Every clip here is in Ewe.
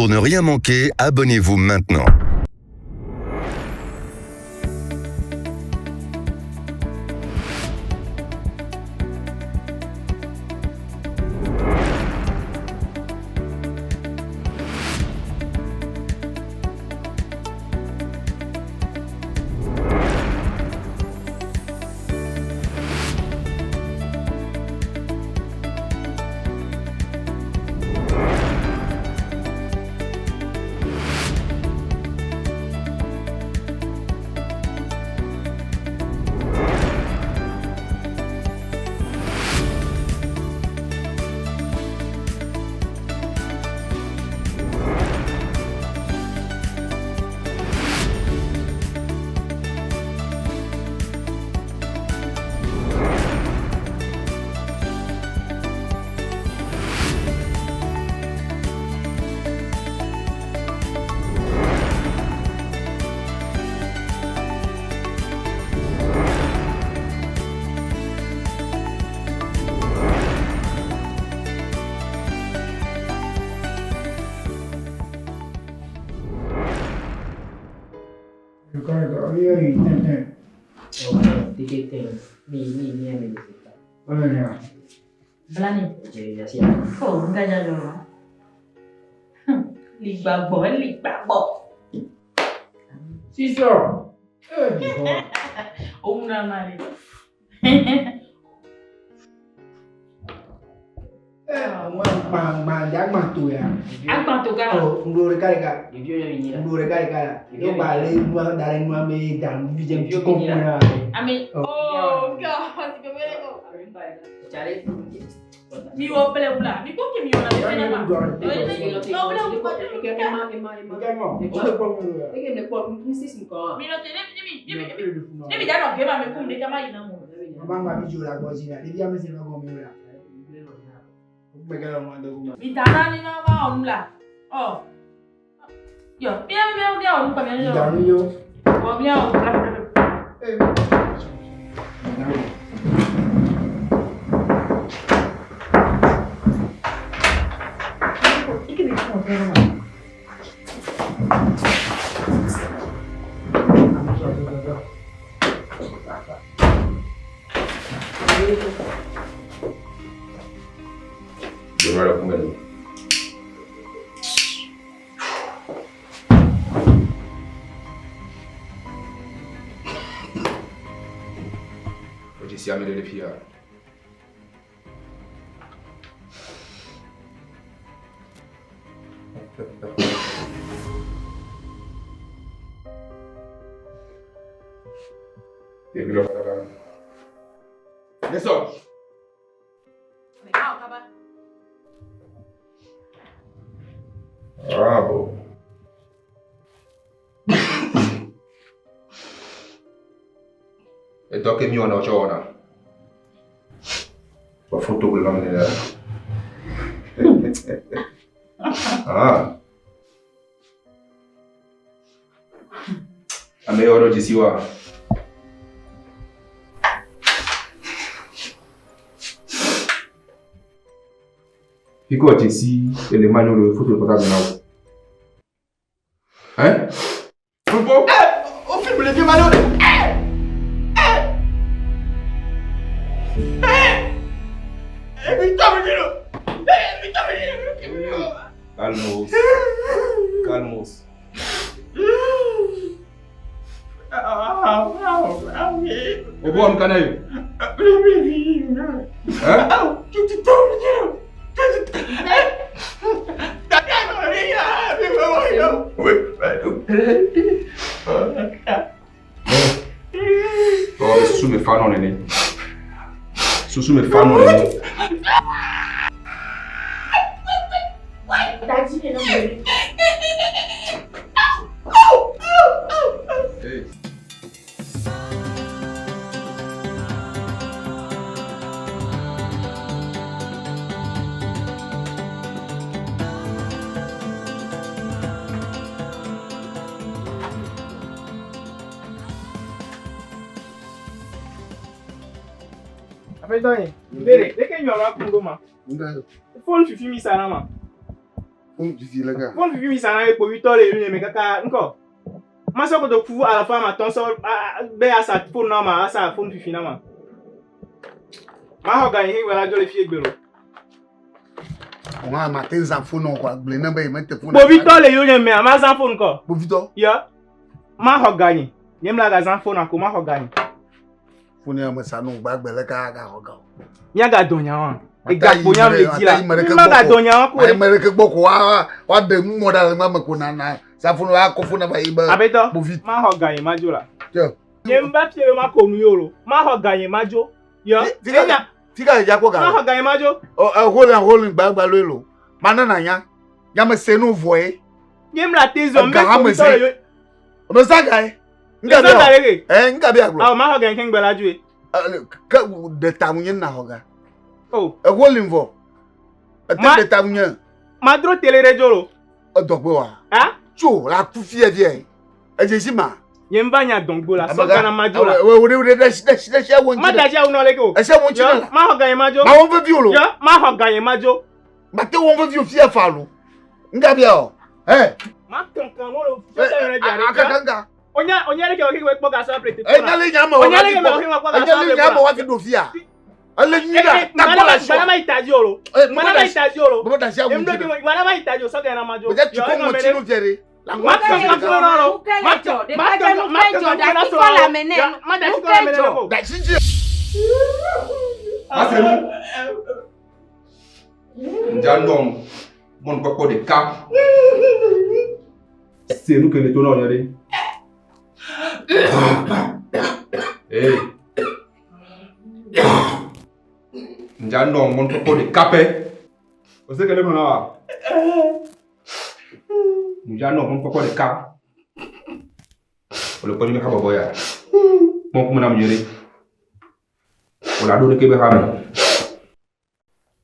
Pour ne rien manquer, abonnez-vous maintenant. Fone fifi le ka. Fone fifi mi sa na ye kpovitɔ le yonye me kaka ŋkɔ. Masɔ kotoku alafa amatɔ̃ sɔ be asa fone na ma asa fone fifi na ma. Maxɔ ga yi xe la dzo le fie gbe lo. Wɔn a ma te zã fone o kɔ agble ne be yi mete fone. Kpovitɔ le yonye mea ma zã fone kɔ. Kpovitɔ. Yɔ. Maxɔ ga yi. Nye mla ga zã fone ko maxɔ ga yi. Fone ya me sa no gbagbe le ka ga xɔ ga o. Mía ga dɔ nya wa. Ega kpo nya le dzi la. Mi ma ga dɔ nya wa ko. Ame ɖeke gbɔ ko wa wa ɖe nu mɔ ɖa le ŋua me ko na na sa fone wa kɔ fone va yi be. Abetɔ. Kpovitɔ. Maxɔ ga yi ma dzo la. Tse. Nye mba fie be ma ko nu yo lo. Maxɔ ga yi ma dzo. Yɔ. Enya. Fika le dza kpɔ ga. Maxɔ ga yi ma dzo. Ɔ ehole hole gbagba loe lo. Ma nana nya. Nya me se nu vɔ ye. Nye mla te zɔ mbe kpovitɔ le yo. Me za ga ye. Nga bi ga le. Eh nga bi agblɔ. Awo maxɔ ga yi keŋ gbe la dzo ye. Ke ɖe ta ŋu nye na xɔ ga. Oh. Ehole vɔ. Ete ɖe ta ŋu nye. Madro tele ɖe dzo lo. Edɔgbe wa. Ah. Tso la ku fie fie. Edze si ma. Nye mva nya dɔngbo la sɔ gana ma dzo la. Wo wo ɖe ɖe ɖe ɖe ɖe wo ŋuti. Ma da dzi awu nɔ le ke o. Ese wo ŋuti la. Ma xɔ ga nye ma dzo. Ma wɔn vevi o lo. Yɔ ma xɔ ga nye ma dzo. Ma te wɔn vevi o fie fa lo. Nga bia o. Ɛ. Ma kankan mo lo. Fie ta yɔrɔ dza ɖe. Akaka nga. Onya onya le ke o ke kpɔ ga sɔ ple te. Enya le nya me o. Onya le ke o ke kpɔ ga sɔ ple. Enya le nya me wa fi do fia. Ele nyui la. Tagbɔ la si. Gbana ma yi ta dzi o lo. Gbana ma yi ta dzi o lo. Baba da si awu ŋuti. Gbana ma yi ta dzi o sɔ ga na ma dzo. O jɛ tukɔ ŋɔti nu fie de. Njanɔm mɔnukpɔkpɔ ɖeka. Se nu ke le to na wò nyuie ɖe. Ee. Njanɔm mɔnukpɔkpɔ ɖeka pɛ. O se ke le gblɔ na wa. Njanɔ mɔnukpɔkpɔ ɖeka. Wòle kpɔ nyuie habɔbɔ ya. Kpɔ ŋkume nam nyuie ɖe. Wòle aɖo ɖeke be hame.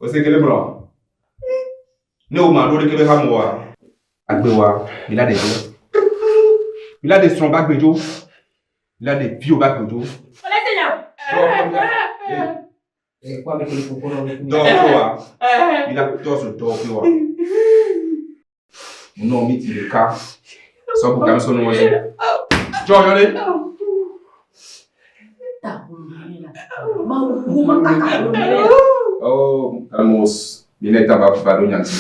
O se ke le gblɔ. Ne wò ma ɖo ɖeke be hame oa, agbe wa mi la ɖe dzo. Mi la ɖe srɔ̃ be agbe dzo. Mi la ɖe viwò be agbe dzo. Dɔwɔƒe wa, mi la tɔ zo dɔwɔƒe wa. Nɔ mi ti ɖeka. Sɔ bu game sɔ nu wɔdzi. Dzɔ yɔ ɖe. Oh, Amos, mineta va va ɖo nyanti.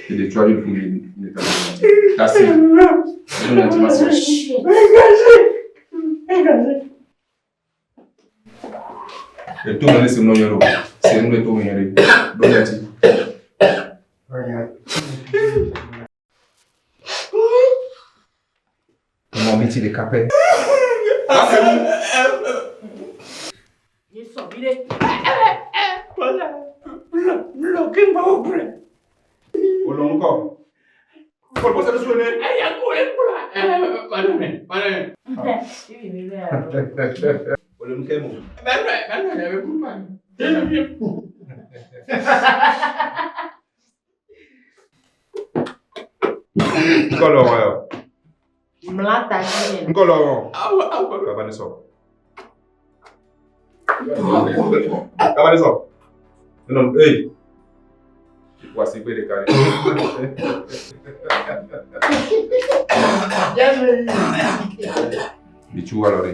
Ele tsɔ ɖe ƒu mineta va ɖo nyanti. Tasi. Ɖo nyanti ma se. Eto me ne se nɔ nyɔ ɖo. Se nu le to me nyɔ ɖe. Ɖo nyanti. Nɔ mi ti ɖeka pɛ. Wòlɔ ŋkɔ. Kɔlɔ sɛ su ne. Wòle nu ke mo. Ŋkɔ lɔ wɔ yɔ. Ŋkɔ lɔ wɔ. Baba ne sɔ. Baba ne sɔ. Non, hey. Voici gbe ɖeka ɖe. Bitsu alɔ ɖe.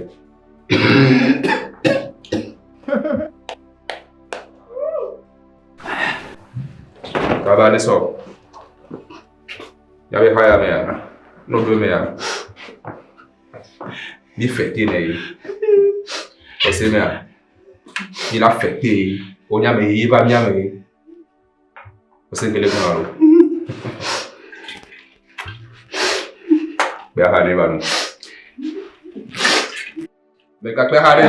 Baba ne sɔ. Yabe haya mea. No do mea. Mi fête ne ye. Ese mea. Mi la fête. Onya me ye va mia me. Ose kele kuna lo. Kpe aha ɖe va nu. Mega kpe aha ɖe.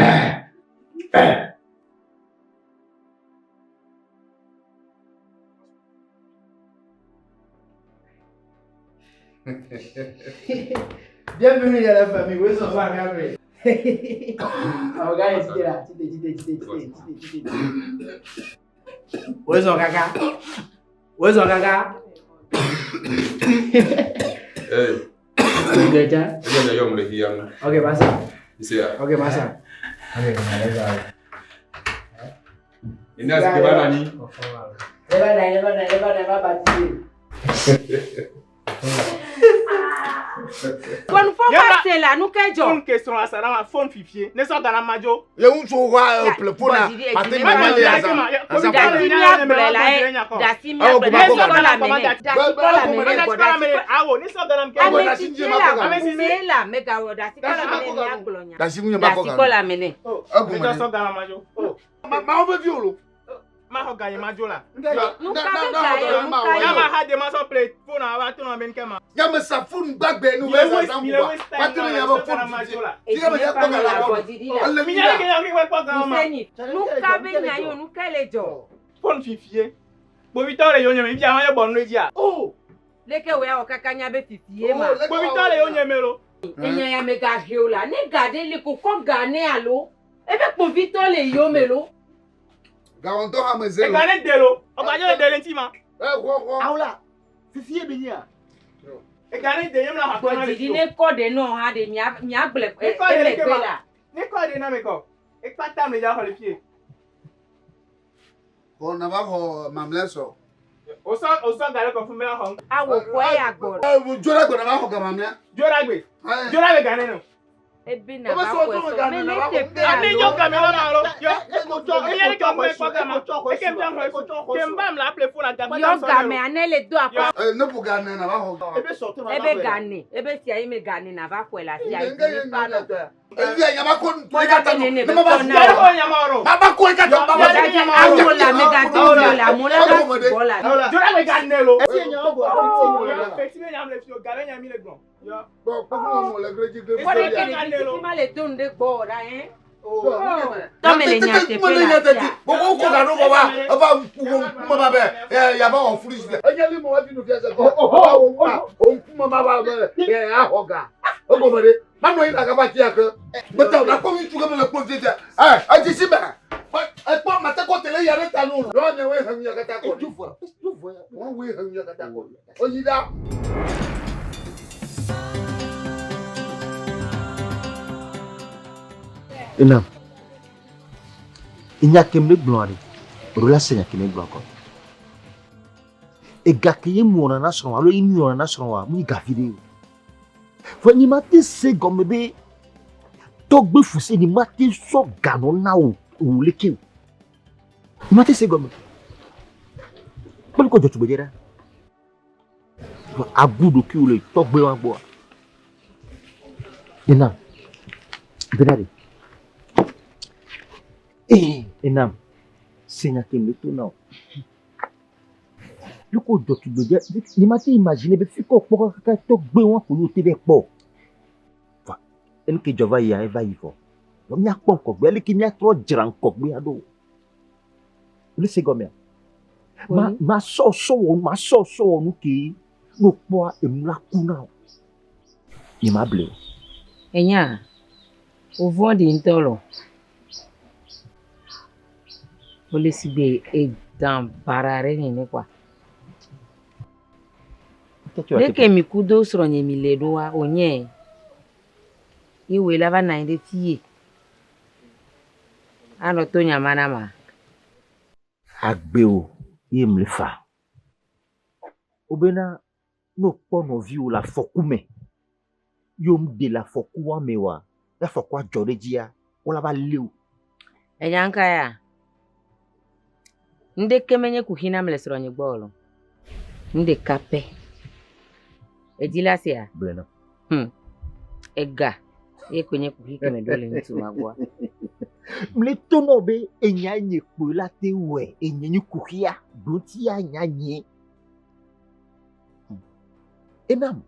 Bienvenue dans la famille. Où est son frère? Regarde, là. Où est son caca? Où est son caca? Hey. Geja. Ejo ne yom le hiya nu. Ok, pasa. Ise ya. Ok, pasa. Ok, vale. Ina zike ba nani? Leva, leva, leva, leva, baptiser. Bɔnu fɔ ba se la nu ke jɔ. Phone ke srɔ̃ asa na ma phone fifie. Ne sɔ gana ma dzo. Ye ŋutsu wa ple phone a ate ma ma le aza. Aza Dasi mia gblɔe la ye. Dasi mia gblɔe la. Ne sɔ la mene. Dasi kɔ la mene gbɔ dasi kɔ. Awo ne sɔ gana ke. Ame tsitsi la ŋkume la megawɔ dasi kɔ la mene mia gblɔ nya. Dasi ŋu nye ma kɔ Dasi kɔ la mene. Egu Ne sɔ gana ma dzo. Ma ma wo vevi o lo. Ma xɔ ga yi ma dzo la. Nu ka be ga ye nu ka Ya ma ye. ha de ma sɔ ple phone a va to na be nke ma. Ya me sa phone gbagbe nu Mi be le sa waste sa mi le ngwa. waste time. Pati na, ne ya ne be sɔ gana phone ma fifie. dzo la. Ti me ya kpɔ ga la kɔ. Ele Mi mi nya la. ke ya ke kpɔ gana ma. Fuseni nu ka be nya ye nu ka le jɔ. Phone fifie. Kpovitɔ le yonye me fifia ma ye bɔ nu ɖe dzia. Oh. Leke wo ya wɔ kaka nya be fifie ma. Kpovitɔ le yonye me lo. Enya ya mega he o la ne ga ɖe li ko kɔ ga ne alo ebe kpovitɔ le yome lo. Gawɔntɔ hã me ze lo. Ega ne de lo. Ɔgbadze le de le ŋuti ma. E xɔ xɔ. Awola, fifie be nyia. Ega ne de yem la xɔ akɔ na le Gbɔdzi fi o. ne kɔ ɖe nɔ hã ɖe mia miagblẽ Ne kɔ ɖe ke emegbe ma. la. Ne kɔ ɖe na me kɔ. Ekpata me dza xɔ le fie. Xɔ na va xɔ mamlɛ sɔ. Osɔ osɔ ga ɖe kɔ fún mi la xɔ. Awɔ kɔ ya gbɔ. Ɛ dzo ɖe gbe na va xɔ ga mamlɛ. Dzo ɖe agbe. Dzo ɖe agbe ga ne no. Ebe na Ebe va sɔ xɔe tso sɔ ga me ne ne na va teƒe xɔ. Ane alo. yɔ ga mi la ma lo. Yɔ. Eye ne kɔ me kpɔ ga ma. Eke mi xɔ esu. Ke n ba mi la ple phone aga Yɔ game ane le do akɔ. Ɛ ne bu ga ne na va xɔ. Ebe sɔ to na Ebe gane ebe sia yi me gane na va xɔe la sia yi ne fa nɔ. Evi ya nyama ko ntu e ka ta no. Kpɔɖa be Ne ma va nene fu. be Yɔ kɔ nyama ro. Ma ba ko e ka ta ma ba. Gbɔdzi awo la megado mi o la amewo la va sugbɔ la. Dzo ɖe agbe ga ne lo. Etie nya wo go. Feti be nyam le fi o ga be nyam mi le gbɔn. Yɔ. Kpɔ kpɔ mo le gre dzi gre. Kpɔɖe ke ɖevi titi ma le do nu ɖe gbɔ o ɖa hɛ. Tɔmɛ le nyateƒe la fia. Gbogbo ko ga no ko ba. Eva ŋku ma ba be ya ba wɔ furu si. Enye li mo wa fi nu fia se ko. O wo ma o ŋku ma ba be ya xɔ ga. Egɔme ɖe. Ma nɔ anyi la gava tia ke. Gbetɔ na kpɔ ŋutsu ke me le kpɔ fia. Ɛ edzi si me. Ekpɔ mate kɔ tele ya ɖe ta nu. Yɔ nye woe he nya kata kɔ. Wɔn woe he nya kata kɔ. Oyi ɖa. Enam. Enya ke me gblɔa ɖe, o ɖo la se nya ke me gblɔ kɔ. Ega ke ye mu wɔna na srɔ̃ alo ye nu wɔna na srɔ̃ wa, mu nyi gavi ɖe o. Vɔ nyi ma te se gɔme be tɔgbe fuse ni ma te sɔ ganɔ na o o leke o. Nyi ma te se gɔme. Kpɔli kɔ dzɔtsugbedze ɖa. Vɔ agu ɖokuiwò le tɔgbe wa gbɔa. Enam. Bena ɖe. Ee, enam. Se nya ke me to na o. Loko dzɔtsugbedze, ni ma te imagine be fi kɔ kpɔ kaka tɔgbe wa ko yo te be kpɔ. Va, enu ke dzɔ va yia, eva yi vɔ. Vɔ míakpɔ ŋkɔgbe, aleke míatrɔ dzra ŋkɔgbea ɖo. Wole se gɔmea? Ma ma sɔ sɔ wɔ ma sɔ sɔ wɔ nu ke ne wokpɔa enu la ku na o. Nye ma ble o. Enya, o vɔ̃ɖi ŋutɔ lɔ. Wole sigbe edã baɖa ɖe nene kɔa. Leke mi ku do srɔ̃nye mi le ɖoa, wònye ye woe la va nɔ anyi ɖe fie. Anɔ to nya ma na ma. Agbe o ye mle fa. Wobena ne wokpɔ nɔviwò le afɔku me, ye womɖe le afɔkua me oa, ne afɔkua dzɔ ɖe dzia, wola va lé wò. Enya ŋka ya? Ŋɖeke menye kuxi nam le srɔ̃nye gbɔ o lo. Nu ɖeka pɛ. Edzi la sia? Gblɔe nam. Ega ye koe nye kuxi ke meɖo le ŋutsu ma gbɔa. Mle to nɔ be enya nye kpoe la te wɔe, enye nye kuxia, ɖotia nya nye. Enam,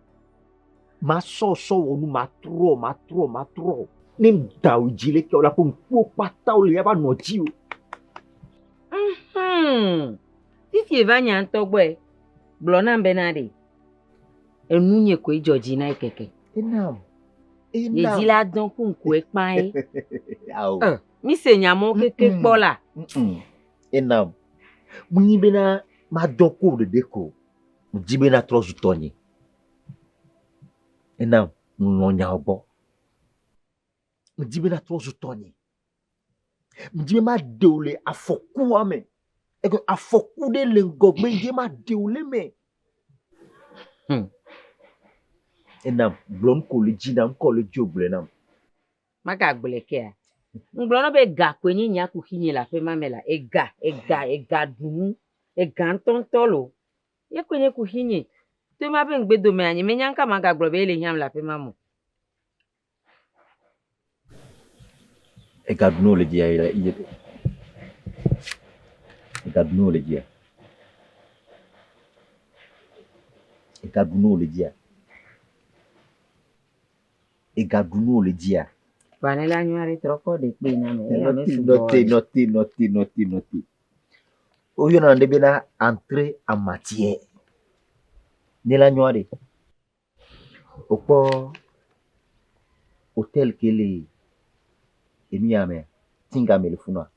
ma sɔ sɔ wɔ nu ma trɔ, ma trɔ, ma trɔ. Ne da wo dzi le ke o la ko ŋkuwo kpata wo le ya va nɔ dzi o. Fifi eva nya ŋutɔ gbɔe, gblɔ nam bena ɖe, enu nye koe dzɔ dzi na ye keke. Enam, Ye enam. dzi la dɔn ku ŋkue kpã ye. Awo. Mi se nya mɔwo keke kpɔ la. Enam, mu nyi bena ma dɔn ko ɖeɖe ko. Ŋdi bena trɔ zu tɔnye. Enam, ŋlɔ nyawo gbɔ. Ŋdi bena trɔ zu tɔnye. Ŋdi be ma ɖe wò le afɔkua me. Eke afɔku ɖe le ŋgɔgbe ŋdi ma ɖe wò le me. Enam gblɔ nu ko le dzi nam, ŋkɔ le dzi wògblɔe nam. Magagblɔe kea. Ŋgblɔ na be ga koe nye nya kuxi nye le aƒe ma me la. Ega, ega, ega ɖunu. Ega ŋutɔŋutɔ lo. Ye koe nye kuxi nye. To ma be ŋugbedomea, nye menya ŋka magagblɔ be ele hiãm le aƒe ma me o. Ega ɖunu wòle dzia ye ye. Ega ɖunu wòle dzia. Ega ɖunu wòle dzia. Ega ɖunu wòle dzia. Vɔ ne la nyɔa ɖe trɔ kɔ ɖe kpe na me. Eya me Nɔte, sugbɔ nɔte, nɔte, nɔte, nɔte, nɔte. Woyɔna ɖe bena entrée en matière. Ne la nyɔa ɖe. Wokpɔ hôtel ke le enu ya mea, Tinga me le funua.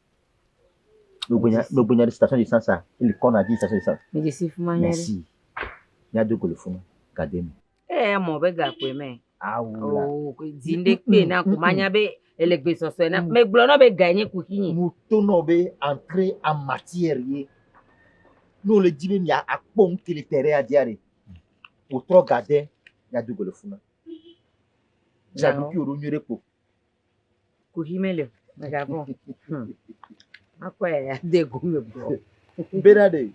N'ogbenya ɖe station d'essence a, ele kɔna dzi station d'essence. Medze si fi ma nyuie ɖe. Merci. Míado go le funu, gade me. Eya mɔ be ga koe me. Awu la. Oo, dzi ɖe kpe na ko manya be ele gbesɔsɔe na. Megblɔ na be ga nye kuxi nye. Mu to nɔ be entrée en matière ye. Ne wole dzi be mia akpɔ nu ke le terrain a dzia ɖe, wòtrɔ gade, míado go le funu. Dzra ɖokuiwò ɖo nyuie ɖe kpo. Kuxi mele o. Megavɔ̃. Akɔ ya de gome gbɔ. Bena ɖe.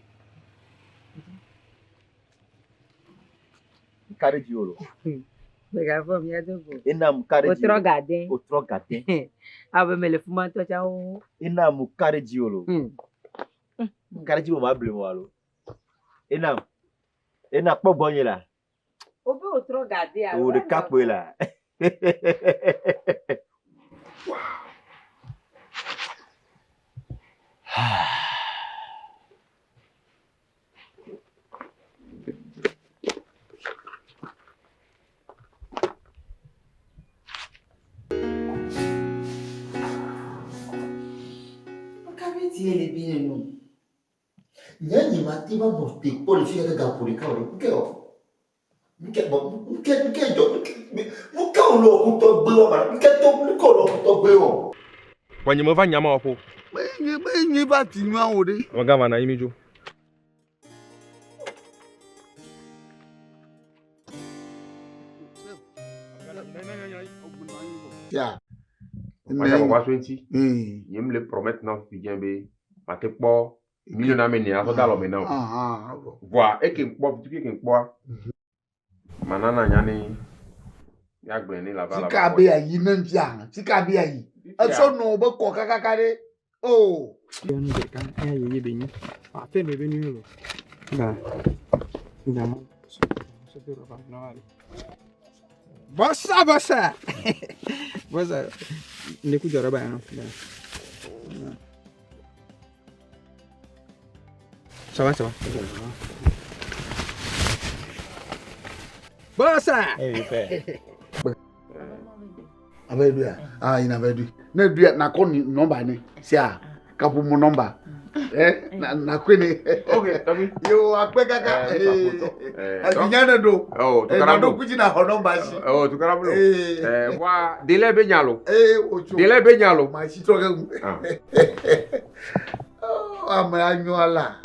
Ka ɖe dziwò lo. Megavɔ̃ míado go. Ena mu ka ɖe dziwò. Wòtrɔ gade. Wòtrɔ gade. Abe mele fi ma ŋutɔ tsã wo. Ena mu ka ɖe dziwò lo. Ka ɖe dziwò ma ble mo alo. Ena ena kpɔ gbɔnye la. Wobe wòtrɔ gade alo. Wò ɖeka kpoe la. Kabe tie le bi ne nu. Nye nye ma te va nɔ te kpɔ le fi ya gaƒo ɖeka o ɖe. Nke wɔ? Nke bɔ nke nke dzɔ nke nke wòle ɔkutɔ gbe wɔ ma nke to nke wòle ɔkutɔ gbe wɔ. Vɔ nye meva nya ma wɔ ƒo. Menye menye va ti nua wo ɖe. Amegã va na anyi mi dzo. Ya. Manya bɔ va so ŋuti. Nye m le promettre na fi dze be mate kpɔ million ame ene asɔ da alɔme na o. Vɔa eke ŋkpɔ fitukui eke ŋkpɔa, mana na nya ne míagblɔe ne lava lava. Sika be ayi ne ŋutia. Sika be ayi. Esɔ nɔ be kɔ kakaka ɖe. Oh. Nu ɖeka eya yeye be nyi. Afe me be nu lo. Ga. Ga mo. Bossa, bossa. Bossa. Ne ku jɔrɔ ba yan nɔ. Ça va, ça va. Bossa. Eh, frère. Ave du ya. Ah, ina ave du. Ne du ya na kɔ ni nɔmba ne. Sia. Kaƒomɔ nɔmba. Eh, na na koe ne. Ok, tɔgbi. Yo akpe kaka. Eh, Avinya ne ɖo. Oh, Eh, tukara na blo. ɖo kudzi na xɔ nɔmba si. Oh, tukara blo. Eh. Eh, voa délai be nya lo. Eh, otso. Délai be nya lo. Ma si trɔ ke ŋu. Ah. Oh, ame anyo ala.